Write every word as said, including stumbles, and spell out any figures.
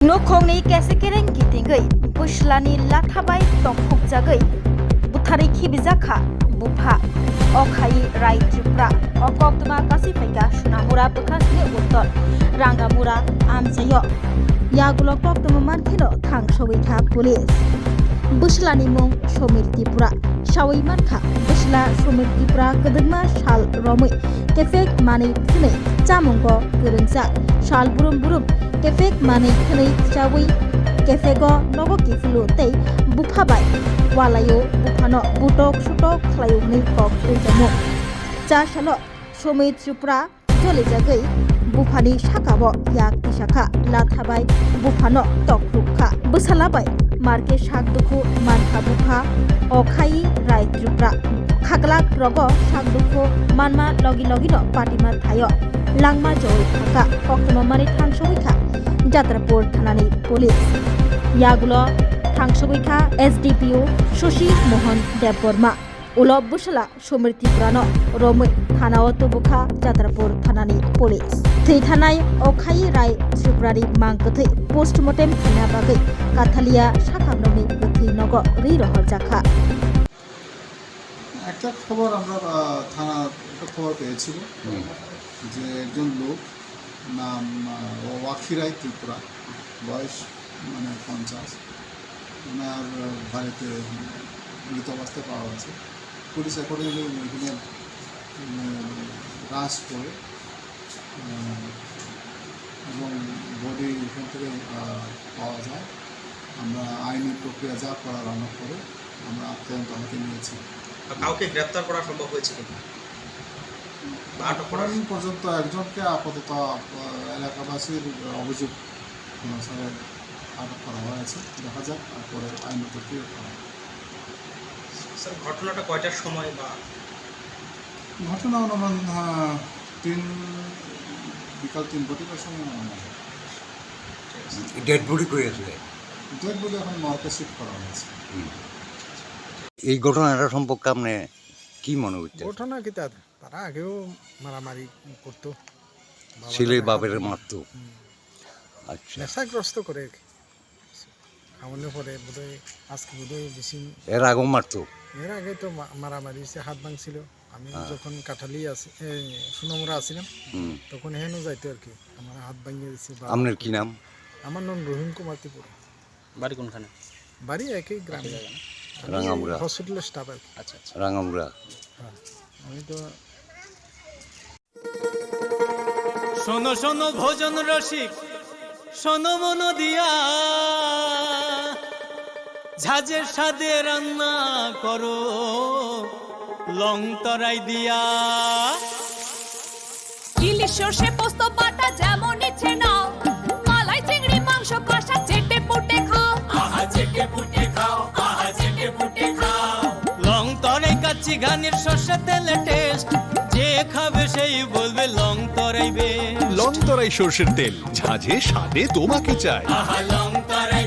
Nukhungni kesekereng kitingwi bwslani latha bai tokhukjagwi butharwi khibijak kha bupha. O khai Rai Tripura. O koktwma kasui phaikha Sonamura bwkhasni uttor Rangamura amchaio. Yagulo koktwma mankheno thangsogwi kha police. Bwslani mung Somir Tripura. Sawi mankha bwsla Somir Tripura kwdwkma sal romwi kefek manwi thwnwi chamungo kwrwngjak. Sal burum burum kefek manwi thwnwi chawi kefego nogo kiphilwi tei bupha bai walaio buphano butok sutok khlaio hwnwi kok rijamo. Cha salo Somir Tripura jolijagwi buphani sakao yak tisakha, latha bai buphano tokruk kha. Bwsala bai marke sak dukhu mankha bupha, o khai Rai Tripura. Khaklak rogo sak dukhu manma logi logino patima thaio langma jowi thangkha, koktwma manwi thangsogwi kha Jatrapur thanani police. Yagulo thangsogwi kha S D P O Shashi Mohan Debbarma. Ulo bwsala Somir Tripurano romwi thanao tubukha Jatrapur thanani police. Thwi thanai o khai Rai Tripurani mang kwthwi postmortem khaina bagwi Kathalia sakhamrokni kwthwi nogo ri rohorjakha. একটা খবর আমরা, আহ, থানা একটা খবর পেয়েছিল হুম। যে একজন লোক নাম, আহ, ওয়াকি রায় ত্রিপুরা, বয়স মানে পঞ্চাশ, ওনার বাড়িতে মৃত অবস্থায় পাওয়া গেছে। পুলিশ অ্যাকর্ডিংলি ওইখানে, উম, রাশ করে, আহ, এবং বডি এখান থেকে, আহ, পাওয়া যায়। আমরা আইনি প্রক্রিয়া যা করার আমরা করে আমরা তদন্ত হাতে নিয়েছি। কাউকে গ্রেপ্তার করা সম্ভব হয়েছে কিনা? বা আটক করা এখন পর্যন্ত একজনকে আপাতত, আহ, এলাকাবাসীর অভিযোগ অনুসারে আটক করা হয়েছে। দেখা যাক, তারপরে আইনত কি করা হয়। স্যার, ঘটনাটা কয়টার সময় বা? ঘটনা অনুমান, আহ, তিন, বিকাল তিন ঘটিকার সময় অনুমান। ডেড বডি কই আসলে? ডেড বডি এখন মর্গে শিফট করা হয়েছে। হুম। এই ঘটনাটা সম্পর্কে আপনি কি মনে করছেন? ঘটনা কিতা? তারা আগেও মারামারি করতো। বাবা ছেলে দাদা বাপের খাতো। মারতো। হুম। আচ্ছা। নেশাগ্রস্ত করে আর কি। খাওয়ানোর পরে বোধহয় আজকে বোধহয় বেশি এর আগেও মারতো? এর আগে তো মা-, মারামারি হয়েছে, হাত ভাঙছিল। আমি হ্যাঁ। যখন কাঠালি আছি, এই, সুনমরা আছিলাম, হুম। তখন হেনও যাইতো আর কি। আমার হাত ভাঙিয়ে দিছে বা আপনার কি নাম? আমার নাম রহিম কুমার ত্রিপুরা। বাড়ি কোনখানে? বাড়ি একই গ্রামে। একই জায়গা না? আমি রাঙামুড়া। হসপিটালের স্টাফ আর কি। আচ্ছা, আচ্ছা। রাঙামুড়া। হ্যাঁ, আমি তো শোনো, শোনো ভোজন রসিক, শোনো মন দিয়া, ঝাঁঝের স্বাদে রান্না করো লং তরাই দিয়া। ইলিশ সর্ষে পোস্ত বাটা যেমন ইচ্ছে নাও, মালাই চিংড়ি মাংস কষা চেটে পুটে খাও। আহা চেটে পুটে খাও, আহা চেটে পুটে খাও। লং তরাই কাচ্চি ঘানির সর্ষে তেলে টেস্ট, যে খাবে সেই বলবে লং তরাই বেস্ট। লং তরাই সর্ষের তেল, ঝাঁঝে স্বাদে তোমাকে চাই। আহা লং তরাই